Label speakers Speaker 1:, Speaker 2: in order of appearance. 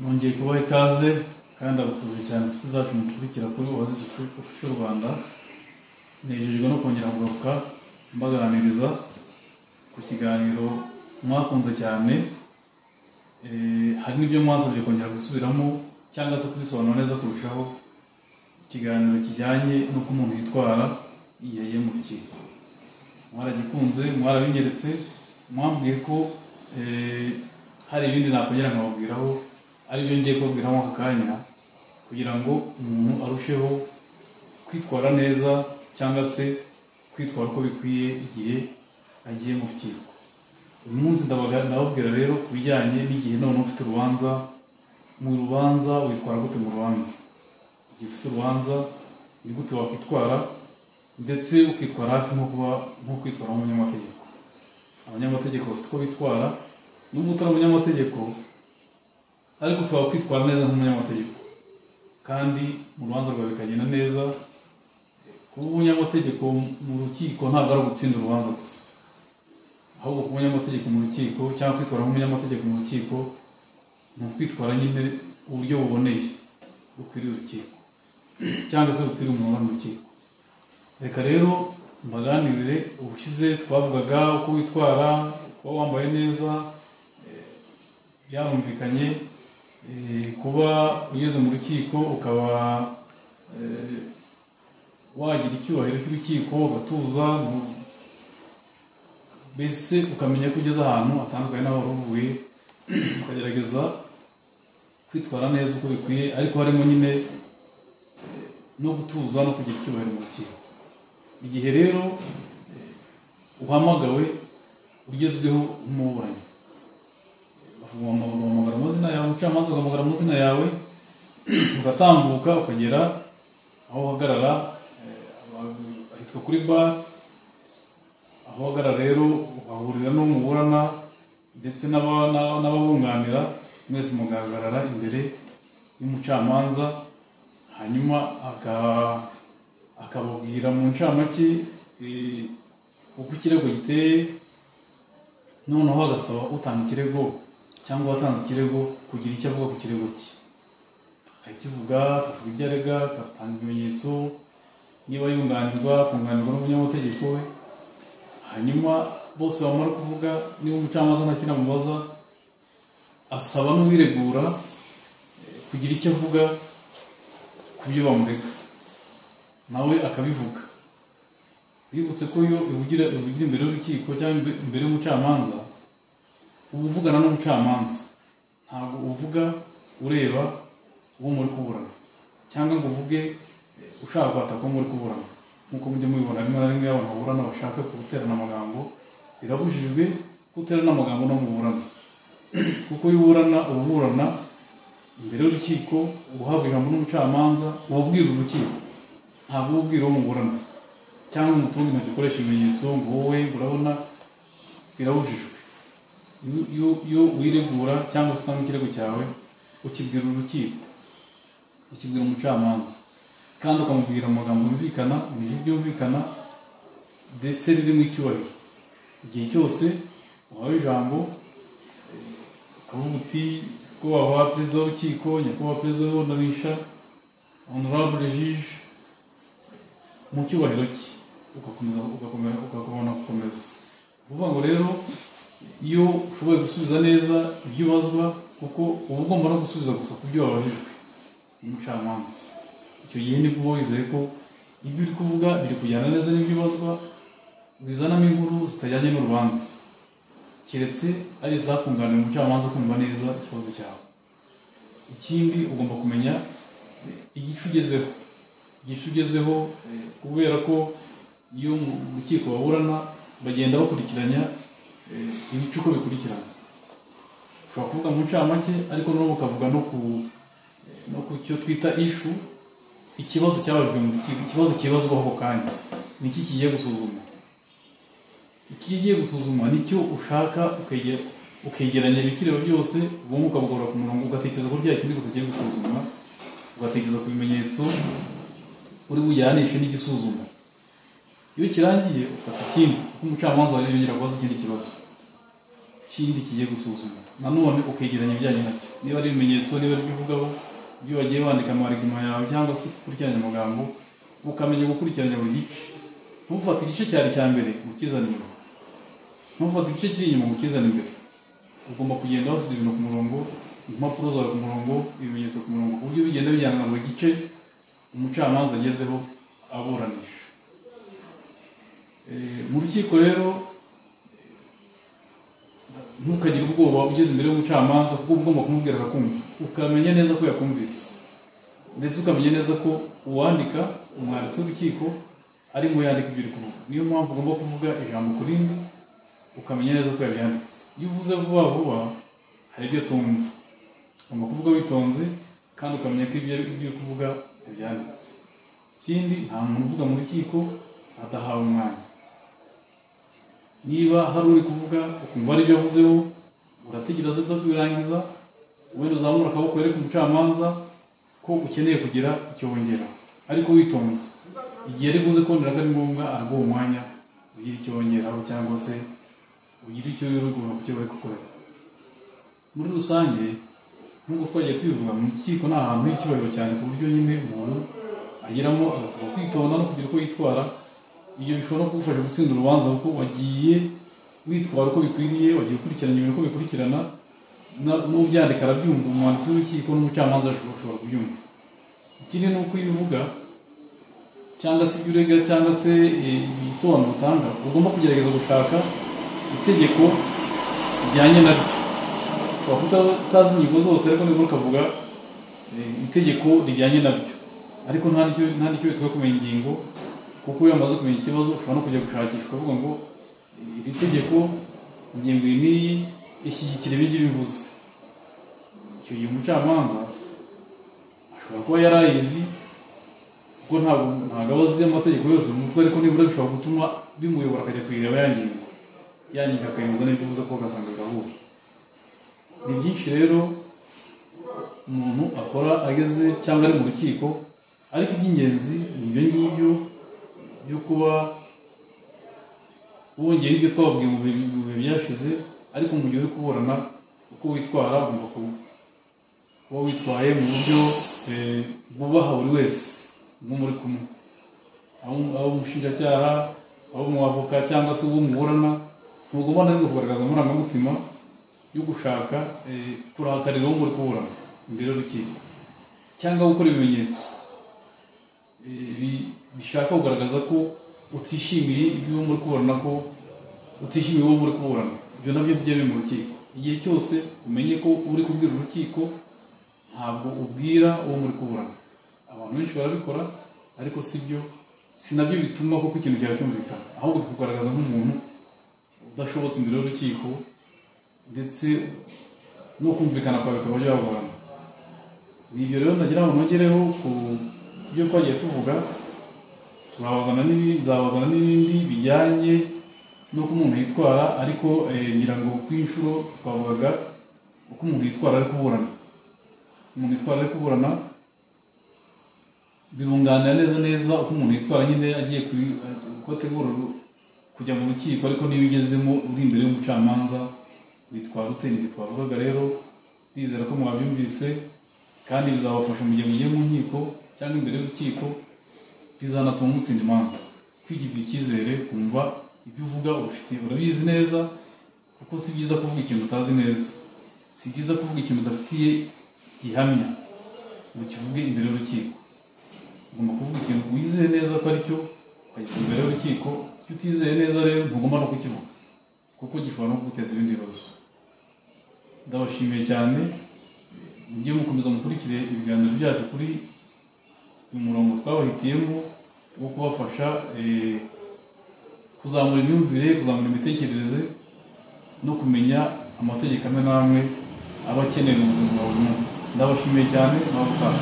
Speaker 1: Nongeye kubaha ikaze kandi ndabasuhuje cyane inshuti zacu mudukurikira kuri Oasis Official Rwanda. Nejejwe no kongera kugaruka mbaganiriza ku kiganiro mwakunze cyane. Hari n'ibyo mwasabye kongera gusubiramo cyangwa se kubisobanura neza kurushaho, ikiganiro kijyanye n'uko umuntu yitwara igihe agiye mu rukiko. Mwaragikunze, mwarabinyeretse, mwambwiye ko hari ibindi nakongera nkababwiraho, aribyo ngiye kubabwiraho aka kanya, kugira ngo umuntu arusheho kwitwara neza cyangwa se kwitwara uko bikwiye igihe agiye mu rukiko. Uyu munsi ndababwira rero ku bijyanye n'igihe none ufite urubanza. Mu rubanza witwara gute? Mu rubanza, igihe ufite urubanza, ni gute wakwitwara, ndetse ukitwara hafi nko kuba nko kwitwara nk'umunyamategeko. Abanyamategeko bafite uko bitwara. Nubwo utari umunyamategeko, ariko ushobora kwitwara neza nk'umunyamategeko kandi mu rubanza rwawe bikagenda neza. Kuba umunyamategeko mu rukiko ntabwo ari ugutsinda urubanza gusa, ahubwo kuba umunyamategeko mu rukiko cyangwa kwitwara nk'umunyamategeko mu rukiko ni ukwitwara nyine uburyo buboneye, bukwiriye urukiko cyangwa se bukwiriye umuntu mu rukiko. Reka rero mbaganirire. Ubushize twavugaga uko witwara, kuba wambaye neza, byarumvikanye, kuba ugeze mu rukiko ukaba wagira icyubahiro cy'urukiko, ugatuza, mbese ukamenya ko ugeze ahantu hatandukanye n'aho wari uvuye, ukagerageza kwitwara neza uko bikwiye, ariko harimo nyine no gutuza no kugira icyubahiro mu rukiko. Igihe rero uhamagawe, ugezweho nk'umuburanyi, bahamagara amazina yawe, umucamanza ugahamagara amazina yawe, ugatambuka ukagera aho uhagarara, ahitwa kuri bar. Aho uhagarara rero uhahurira n'uwo muburana ndetse n'ababunganira, mwese mugahagarara imbere y'umucamanza, hanyuma akababwira mu ncamake uko ikirego giteye, noneho agasaba utanga ikirego cyangwa uwatanze ikirego kugira icyo avuga ku kirego cye, akakivuga, akavuga ibyo arega, agatanga ibimenyetso, niba yunganirwa akunganirwa n'umunyamategeko we. Hanyuma bose bamara kuvuga, niba umucamanza nta kintu amubaza, asaba n'uwiregura kugira icyo avuga ku byo bamurega, nawe akabivuga. Bibutse ko iyo uvugira imbere y'urukiko cyangwa imbere y'umucamanza, uba uvugana n'umucamanza, ntabwo uvuga ureba uwo muri kuburana cyangwa ngo uvuge ushaka kwataka uwo muri kuburana, nk'uko mujya mubibona rimwe na rimwe abantu baburana bashaka guterana amagambo. Birabujijwe guterana amagambo no muburana, kuko iyo uburana uba uburana imbere y'urukiko, uhabwa ijambo n'umucamanza, uba ubwira urukiko, ntabwo uba ubwira uwo muburana cyangwa umutungo intoki ukoresha ibimenyetso ngo wowe urabona. Birabujijwe. Iyo wiregura cyangwa se utanga ikirego cyawe, ukibwira urukiko, ukibwira umucamanza, kandi ukamubwira amagambo yumvikana, mu ijwi ryumvikana ndetse ririmo icyubahiro. Igihe cyose uhawe ijambo, ukavuga uti: "Nyakubahwa perezida w'urukiko, nyakubahwa perezida w'iburanisha, honorable juge," mu cyubahiro cye, ugakomeza, ukabona gukomeza. Ukuvuga ngo rero iyo ushoboye gusubiza neza ibyo ubazwa, kuko uba ugomba no gusubiza gusa ku byo wabajijwe n'umucamanza, icyo gihe nibwo uba wizeye ko ibyo uri kuvuga biri kujyana neza n'ibyo ubazwa, bizanamo inkuru zitajyanye n'urubanza, keretse ari izakunganira umucamanza kumva neza ikibazo cyawe. Ikindi, ugomba kumenya igice ugezeho, igice ugezeho, kubera ko iyo mu rukiko baburana bagenda bakurikiranya ibice uko bikurikirana. Ushobora kuvuga mu ncamake, ariko noneho ukavuga no ku cyo twita issue, ikibazo cyabajijwe mu rukiko, ikibazo kibazwaho ako kanya. Ni iki kigiye gusuzumwa? Ikigiye gusuzumwa nicyo ushaka, ukegeranya ibikireba byose, ubundi ukabugorora ku murongo, ugatekereza kuri cya kindi gusa kigiye gusuzumwa, ugatekereza ku bimenyetso uri bujyanishe n'igisuzumwa. Iyo kirangiye ufata ikindi, kuko umucamanza yongera kubaza ikindi kibazo. kindi kigiye gusuzumwa, nanone ukegeranya ibijyanye nacyo, niba ari ibimenyetso, niba ari ibyo uvugaho, ibyo wagiye wandika mu marigima yawe cyangwa se gukurikiranya amagambo, ukamenya gukurikiranya buri gice. Ntufate igice cyari cya mbere ngo ukizane inyuma, ntufate igice kiri inyuma ngo ukizane imbere. Ugomba kugenda wasize ibintu ku murongo, impapuro zawe ku murongo, ibimenyetso ku murongo, ku buryo bigenda bijyana na buri gice umucamanza agezeho aburanisha. Mu rukiko rero ntukagire ubwoba ugeze imbere y'umucamanza, kuko uba ugomba kumubwira akakumva, ukamenya neza ko yakumvise, ndetse ukamenya neza ko uwandika, umwanditsi w'urukiko, arimo yandika ibyo uri kuvuga. Niyo mpamvu ugomba kuvuga ijambo ku rindi, ukamenya neza ko yabyanditse. Iyo uvuze vuba vuba hari ibyo atumva, ugomba kuvuga witonze kandi ukamenya ko ibyo uri kuvuga yabyanditse. Ikindi, nta muntu uvuga mu rukiko adahawe umwanya. Niba hari uri kuvuga ukumva hari ibyo avuzeho, urategereza aza kubirangiza, wenda uzamura akaboko wereke umucamanza ko ukeneye kugira icyo wongera, ariko witonze. Igihe ari buze kubonera ko ari ngombwa, araguha umwanya ugira icyo wongeraho cyangwa se ugira icyo wirugura ku cyo bari kukorera. Muri rusange, nk'uko twagiye tubivuga, mu rukiko ni ahantu h'icyubahiro cyane, ku buryo nyine umuntu ageramo agasabwa kwitonda no kugira uko yitwara. Ibyo bishobora kugufasha gutsinda urubanza, kuko wagiye witwara uko bikwiriye, wagiye ukurikirana ibintu uko bikurikirana, n'ubyandika arabyumva, umwanditsi w'urukiko n'umucamanza ashobora kubyumva. Ikindi ni uko iyo uvuga cyangwa se ibyo urega cyangwa se ibisobanuro utanga, ugomba kugerageza gushaka itegeko rijyanye naryo. Ushobora kuba utazi ingingo zose, ariko nibura ukavuga itegeko rijyanye nabyo, ariko nta n'icyo bitwaye kumenya ingingo, kuko iyo wamaze kumenya ikibazo ushobora no kujya gushakisha ukavuga ngo iri tegeko ingingo iyi n'iyi ishyigikira ibi ngibi mvuze. Icyo gihe umucamanza ashobora kuba yarayizi, kuko ntabwo aba azi amategeko yose mu mutwe, ariko nibura bishobora gutuma bimuyobora akajya kuyireba ya ngingo, ya ngingo akayihuza n'ibyo uvuze ko ugasanga birahura. Ni byinshi rero umuntu akora ageze cyangwa ari mu rukiko, ariko iby'ingenzi ni ibyo ngibyo byo kuba wongeyeho ibyo twababwiye mu bihe byashize, ariko mu gihe uri kuburana uko witwara ugomba kuba witwaye mu buryo bwubaha buri wese uwo muri kumwe, abo umushinjacyaha, abo umwavoka cyangwa se uwo muburana. Ntugomba na rimwe kugaragaza amarangamutima yo gushaka kurakarira uwo muri kuburana imbere y'urukiko, cyangwa gukora ibimenyetso bishaka kugaragaza ko utishimiye ibyo muri kuburana, ko utishimiye uwo muri kuburana. Ibyo nabyo bijya biri mu rukiko. Igihe cyose umenye ko uri kubwira urukiko, ntabwo ubwira uwo muri kuburana. Abantu benshi barabikora, ariko si byo, si nabyo bituma koko ikintu cyawe cyumvikana, ahubwo bikugaragaza nk'umuntu udashobotse imbere y'urukiko, ndetse no kumvikana kwawe bikaba byagorana. Ni ibyo rero nagira ngo nongereho ku byo twagiye tuvuga. Nzabazana n'ibindi bijyanye n'uko umuntu yitwara, ariko ngira ngo ku inshuro twavugaga uko umuntu yitwara ari kuburana. Umuntu yitwara ari kuburana birunganira neza neza uko umuntu yitwara nyine agiye uko ategura kujya mu rukiko, ariko niba ugezemo uri imbere y'umucamanza witwara ute? Nibyo twavugaga rero, ndizera ko mwabyumvise kandi bizabafasha mu gihe mugiye mu nkiko cyangwa imbere y'urukiko, bizanatuma mutsinda imanza. Kwigirira icyizere, kumva ibyo uvuga ubifite, urabizi neza, kuko si byiza kuvuga ikintu utazi neza, si byiza kuvuga ikintu udafitiye gihamya ngo ukivuge imbere y'urukiko. Ugomba kuvuga ikintu wizeye neza ko ari cyo, ukagivuga imbere y'urukiko. Icyo utizeye neza rero ntugomba no kukivuga, kuko gishobora no kuguteza ibindi bibazo. Ndabashimiye cyane, mujye mukomeza mukurikire ibiganiro byacu kuri uyu murongo twabahitiyemo wo kubafasha kuzamura imyumvire, kuzamura imitekerereze no kumenya amategeko amwe n'amwe aba akenewe mu buzima bwa buri munsi. Ndabashimiye cyane, nawe utaha.